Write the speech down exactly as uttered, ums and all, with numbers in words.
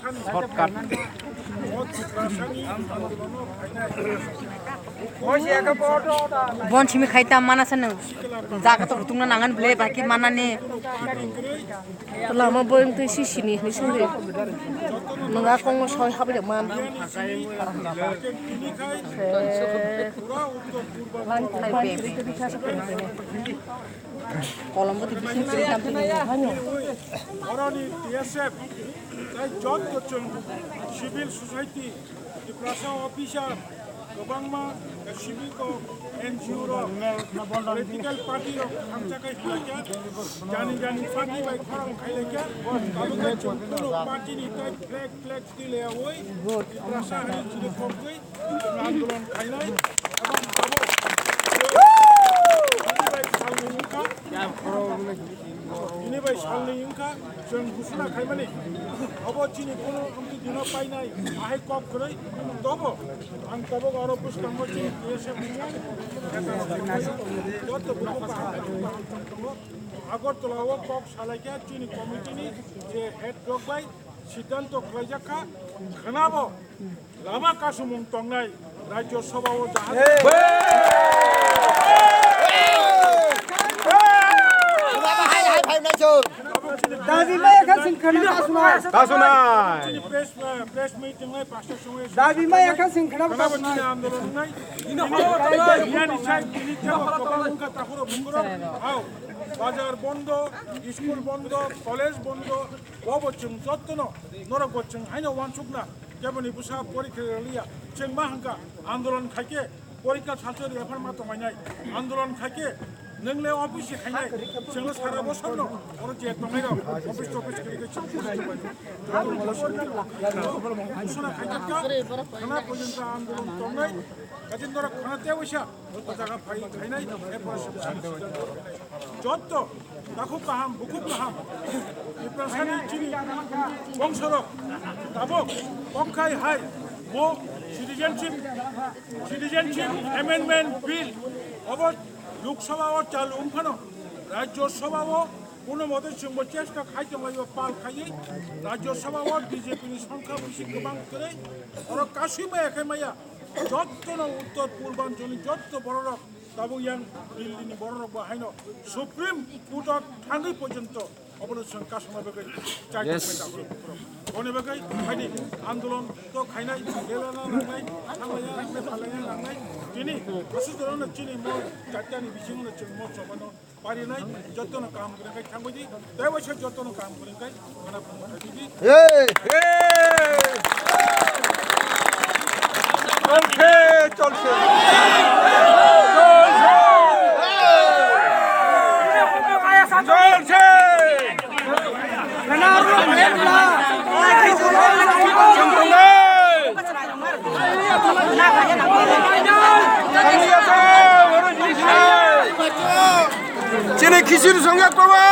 Shortcut. Bon simi khai ta mana sa nang. Jaga to tungna nangan bele baki mana ni. Lama boyong twi si sini hinwi sindi. Nwng a kongo soi habwi rwk man. Kolombo twi bising twi tam twi. Oroni T S F tai jotto chwng civil society, Tiprasa officer, kwbangma sibiko N G O rok, political party rok hamjakai khlaikha, jani jani party bai khorang khailaikha, tabukhe chwng kuno party ni tai flag flag twi leyaui Tiprasa hai chini khortwi chwng andolon khainai, ebong tabuk bini bai salni wngkha. Bini bai salni wngkha chwng ghosona khaimani. Obo chini kuno amtwi dino painai ahai kok kwrwi tobo. Ang tobo oro bwskango chini T S F ni joto bukhuk kaham kaham tongo. Agartala o kok salaikha chini committee ni je head rok bai siddhanto khlaijak kha, khwnabo. Lama kasumung tongnai Rajya Sabha o jahai. Dabi maya kha sing khana kasumai. Kasumai. Press, press meeting lai pasta sumai. Dabi maya kha sing khana kasumai. Andolon nai. Ini yani sai ini jabo kobang ungka takuro bungkuro. Hau. Bazar bondo, school bondo, college bondo. Obo chwng jottono norok bo chwng haino wansukna. Keboni bwsa porikha liya, chwng ma hwnkha andolon khaikhe porikha salsori ephar ma tongainai, andolon khaikhe nwng le office se khainai, chwng le sara bosor no oro je tongnai rok office toffice khaikhe chwng andolon bosor no kusuna khaikhe ka khana porjonto andolon tongnai, kaje norok khana te waisa o jaga phai khainai, ephar se jotto. Takhuk kaham, bukhuk kaham. Tiprasani chini bongsorok tabuk kokkhai hai bo citizenship, citizenship amendment bill obo Lok Sabha o chalu wngphano Rajya Sabha o kuno mote chwngbo chesta khai tonglaio pal khaiwi Rajya Sabha o B J P ni songkha bisi kwbang kwrwi oro kasui maya khe maya jottono uttor purbanchal ni jotto bororok Tabuk yang Delhi ni borok rok bo haino Supreme Court o thangwi porjonto obono chwng kasongna bagwi chai Yes. tongmani dakhoro bukhoro. Boni bagwi haini andolon to khainai, lela na nangnai, thanglaiya nangnai, phalaiya nangnai. Tini aswk jorano chini mo jatiani bisingo no chwng mo chobano parinai, jotono kaham kwrwngkhe thangbaidi, tei waisa jotono kaham kwrwngkhe khana phunukhaidi. Hey! Hey! Chol khe, chol khe. Chol khe. Chini khichiri songya kobo.